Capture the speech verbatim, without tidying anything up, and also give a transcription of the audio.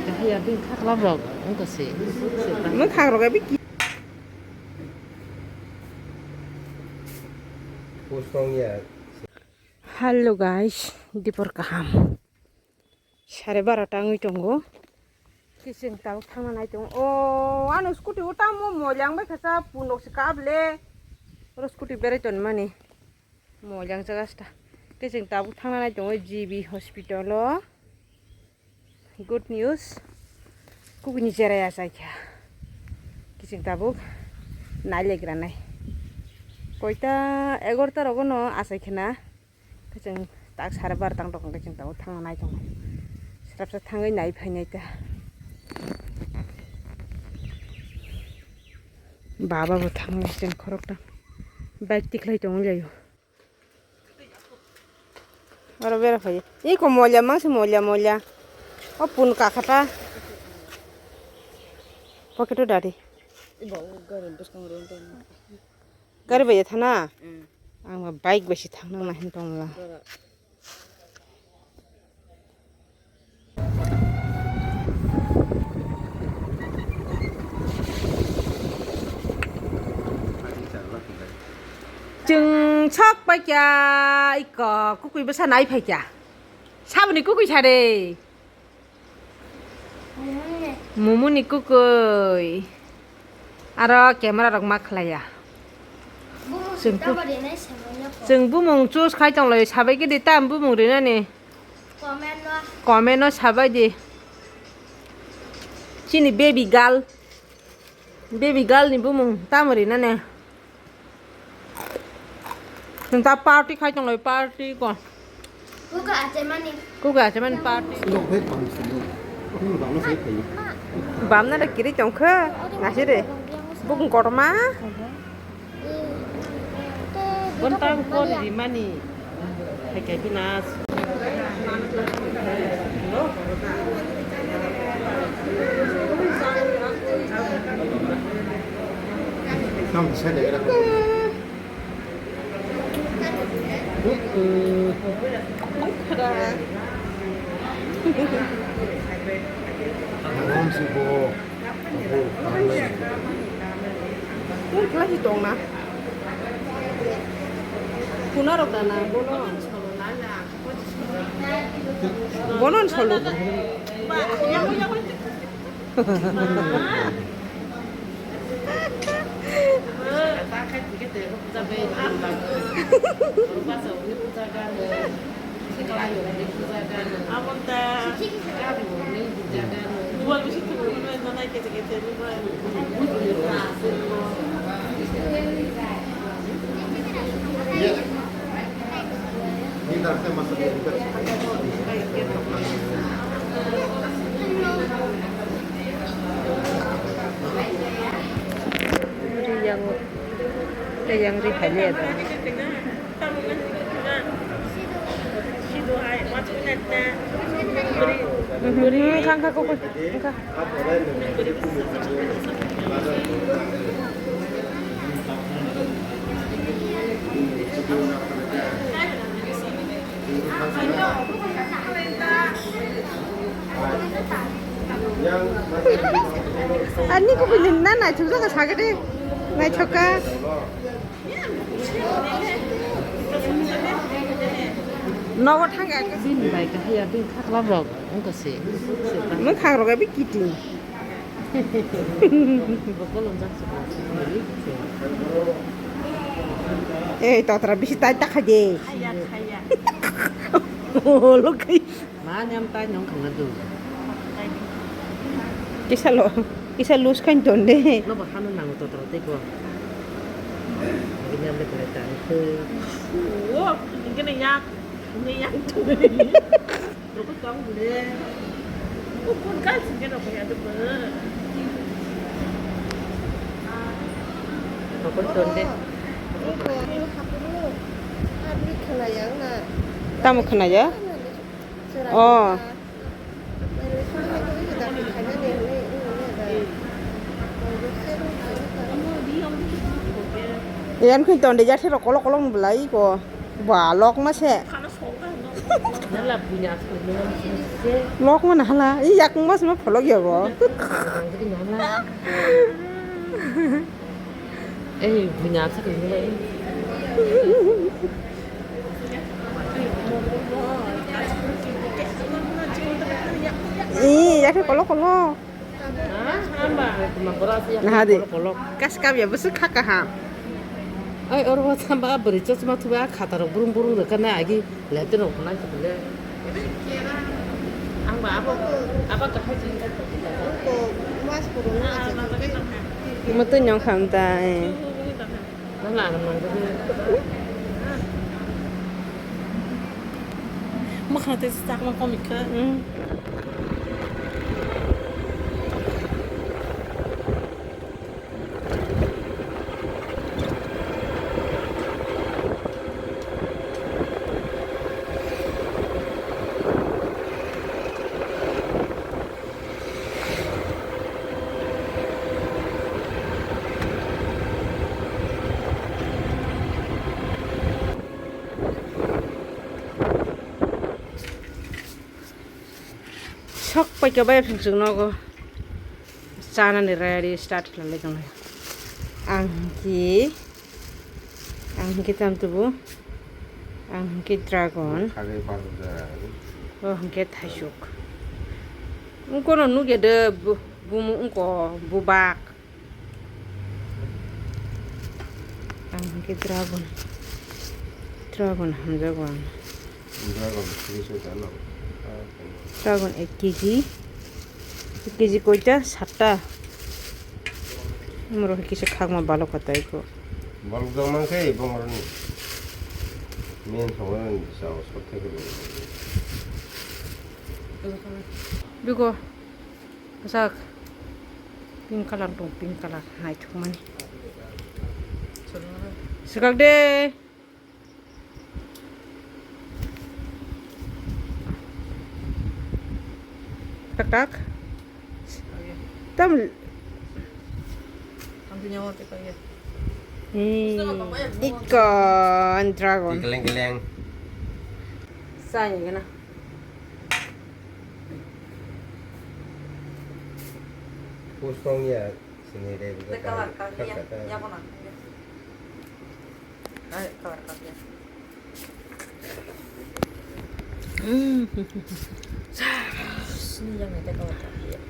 Kahaya bini khaklam rok wngkha se. Mwkhang rok abi ki. Hello guys, dipor kaham. Sare barota wngwi tongo. Kiching tabuk thangna nai tongo. O, ano scooty o tamo moilang bai khasa punok se kable. Oro scooty berai tonmani. Moilang jaga sta. Kiching tabuk thangna nai tongo G B hospital o. Good news. Kukuni cherai achai kha. Kiching tabuk nai legra nai. Koita egarota rogo no achai khna. Kiching tak sare bar tang tokon kiching tabuk thangna nai tongo. Srapsa thangwi nai phainai ta. Baba bo thangwi cheng khorokta. Bike tikhlai tongo laio. Oro bera phai. Iko moila mangsi moila moila. O pun kakhata. Pocket o dari. Ibo gari bwskang ron tong. Gari bai thana. Mm. Ang ba bike bai si thang nang na hin tong la. Gora. Chwng sok pai kya, iko kukui bwsa nai phai kya. Saboni kukui sa de. Mumuni kukui. Aro camera rok ma khlaiya. Chwng ku-, chwng bumung choose khai tonglaio, sabai khe di tam bumung rinani. Comment no sabai di. Chini baby girl. Baby girl ni bumung tamo rinani. Nwng ta party khai tonglai, party ko. Kuka achai mani. Kuka achai mani party. Bamna da kiri tongkha, nasi de. Bukung korma. Bon tam kori mani. Hai kai pinas. Tam sa de. Tong khlai tongna. Khuna rok dana bono. Bono solo. Yang, yang ri hanya ada. Mhm, khangkha koko, khangkha. Ani koko ni na naithok jaga sagade, naithoka. Nogo thangkha. Bini bai kahaya, bini khaklam rok wngkha se. Mwkhang rok abi kiting. Bo kolom jak se. Ei, totra bisi tai ta khai de. Khaya, khaya. Olo khai. Ma nyam tai nong khangna du. Kisa lo, kisa lose khain ton de. No ba hanu nango totro tei bo. Ini ambil kena tangke. Wo, ini kena yak, ini yak tu. Rokok tong de. Ukun kal sih kena apa ya tu ber. Rokok ton de. Tamo khna ya? Oh. Yan khun ton de jathe ro kolok kolok no belai ko. Ba lok ma se. Lok mana hala, i yakung mas ma pholok ya bo. Eh, bunya sa kini. I yakhe kolok kolok. Naha di. Kas kap ya, bwswk kha kaham. Ai, oro bo samba bwrwi chosma thuba, khatarok burung burung rwkha na agi, letter rok nai thubule. Ang ba abo, abo kahai jin ka. Mwtwi nyong kham ta, eh. Mwkhang tei chakma komik kha. Mm. Sok paikha bai phung chwng nogo. Chanani ready start khlai lai tongo. Ang hinkhe, ang hinkhe tam tubu. Ang hinkhe dragon. Khagwi pasok jora. O hinkhe thaisuk. Wngkono nukya de bu-, bumu wngko bubak. Ang hinkhe dragon. Dragon hamjago ang. Dragon three soi tano. Dragon ek kg. Ek kg koita? Satta. Amoro kisa khakma balok kha tai ko. Balok jang mankhe bongoroni. Men thongoroni sao sothe ko. Biko. Sak. Pink colour tong, pink colour naithokmani. Swkak de. Tak tak. Tam. Hey, ikon dragon. Keleng keleng. Saya gana. Pusong ya, sini deh. Teka lah, kami ya, ya kona. Ay, kawar kami ya. Sini yang ada kawar kami ya.